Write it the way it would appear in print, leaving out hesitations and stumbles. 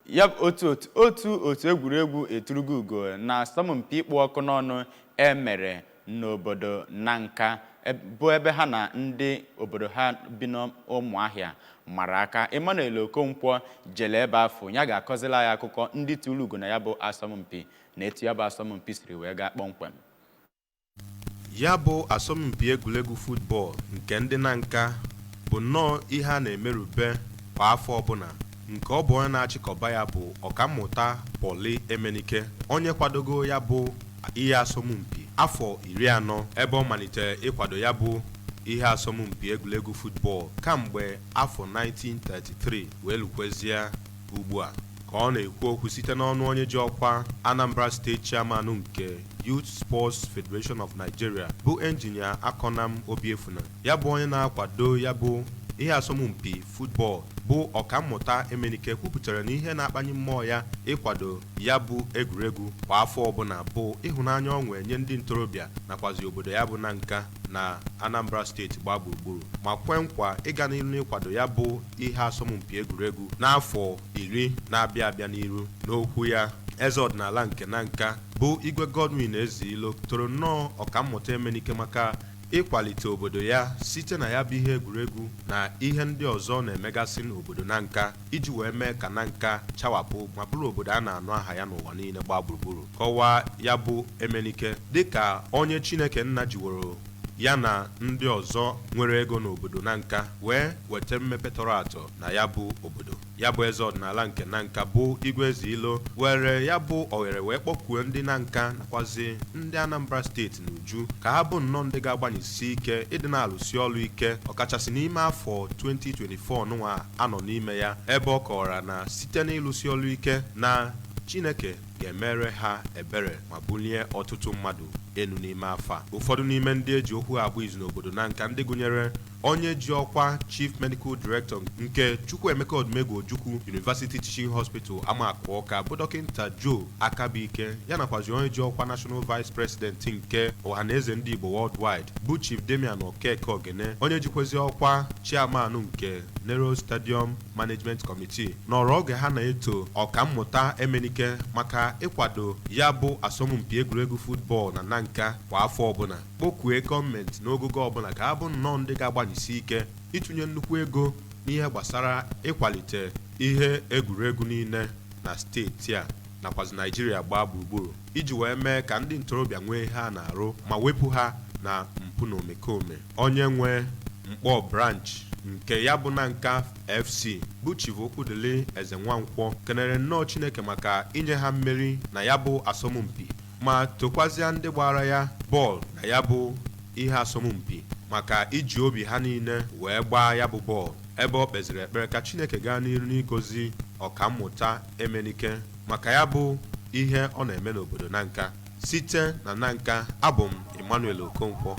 Ya bụ otu egwuregwu eturugo ugo na asọmpi ịkpụ ọkụ n'ọnụ e mere n'obodo Nanka, bụ ebe ha na ndị obodo ha bi n'Ụmụahịa mara aka. Emmanuel Okonkwo jele ebe afọ ya ga-akọzila ya akụkọ ndị turu ugo na ya bụ asọmpi na etu ya bụ asọmpi siri wee gaa kpọmkwem. Ya bụ asọmpi egwuregwu football nke ndị Nanka bụ nnọọ ihe a na-emerube kwa afọ ọbụla, nke ọ bụ onye na-achịkọba ya bụ Ọkammụta Pọli Emenike, onye kwadogo ya bụ ihe asọmpi afọ 40, ebe ọ malitere ịkwado ya bụ ihe asọmpi egwuregwu football kamgbe afọ 1933 wee lukwezie ugbu a. Ka ọ na-ekwu okwu site n'ọnụ onye ji ọkwa Anambra State Chairman nke Youth Sports Federation of Nigeria, bụ Engineer Akọnam Obiefuna, ya bụ onye na-akwado ya bụ ihe asọmpi football, bụ Ọkammụta Emenike, kwupụtara na ihe na-akpanye mmụọ ya ịkwado ya bụ egwuregwu kwa afọ ọbụla bụ ịhụnanya ọ nwee nye ndị ntorobịa nakwazi obodo ya bụ Nanka na Anambra Steeti gbaa gburugburu, ma kwee nkwa ịga n'ihu n'ịkwado ya bụ ihe asọmpi egwuregwu n'afọ 10 na-abịa abịa n'iru. N'okwu ya, eze ọdịnala nke Nanka, bụ Igwe Godwin Ezeilo, toro nnọọ Ọkammụta Emenike maka ịkwalite obodo ya site na ya bụ ihe egwuregwu na ihe ndị ọzọ na-emegasị n'obodo Nanka, iji wee mee ka Nanka chawapụ ma bụrụ obodo a na-anụ aha ya n'ụwa niile gbaa gburugburu. Kọwaa ya bụ Emenike dịka onye Chineke nna jiworo ya na ndị ọzọ nwere ego n'obodo Nanka wee weta mmepe tọrọ atọ na ya bụ obodo. Ya bụ eze ọdịnala nke Nanka, bụ Igwe Ezeilo, were ya bụ oghere wee kpọkuo ndị Nanka nakwazi ndị Anambra Steeti n'uju ka ha bụ nnọọ ndị ga-agbanyesi ike ịdị na-alụsi ọrụ ike, ọkachasị n'ime afọ 2024 nụnwa anọ n'ime ya, ebe ọ kọwara na site n'ịlụsi ọrụ ike na Chineke ga-emere ha ebere ma bulie ọtụtụ mmadụ elu n'ime afọ a. Ụfọdụ n'ime ndị eji okwu agba izu n'obodo Nanka, ndị gụnyere onye ji ọkwa Chief Medical Director nke Chukwuemeka Odumegwu Ojukwu University Teaching Hospital, Amaku Ọka, bụ Dọkịta Joe Akabuike, ya nakwazi onye ji ọkwa National Vice President nke Ọhaneze Ndị Igbo Worldwide, bụ Chief Damian Okeke Ogene, onye jikwezi ọkwa Chairman nke Nero Stadium Management Committee, nọrọ oge ha na-eto Ọkammụta Emenike maka ịkwado ya bụ asọmpi egwuregwu football na Nanka kwa afọ ọbụla, kpọkue gọọmenti n'ogogo ọbụla ka ha bụ nnọọ ndị ga-agbanyesi ike ịtụnye nnukwu ego n'ihe gbasara ịkwalite ihe egwuregwu niile na steeti a nakwazi Naijiria gbaa gburugburu, iji wee mee ka ndị ntorobịa nwee ihe a na-arụ ma wepụ ha na mpụ na omekome. Onye nwe Mkpọ branch nke ya bụ Nanka FC, bụ Chief Okwudili Eze Nwankwọ, kenere nnọọ Chineke maka inye ha mmeri na ya bụ asọmpi, ma tokwazịa ndị gbara ya bọọlụ na ya bụ ihe asọmpi maka iji obi ha niile wee gbaa ya bụ bọọlụ, ebe ọ kpeziri ekpere ka Chineke gaa n'iru n'ịgọzi Ọkammụta Emenike maka ya bụ ihe ọ na-eme n'obodo Nanka. Site na Nanka, abụ m Emmanuel Okonkwo.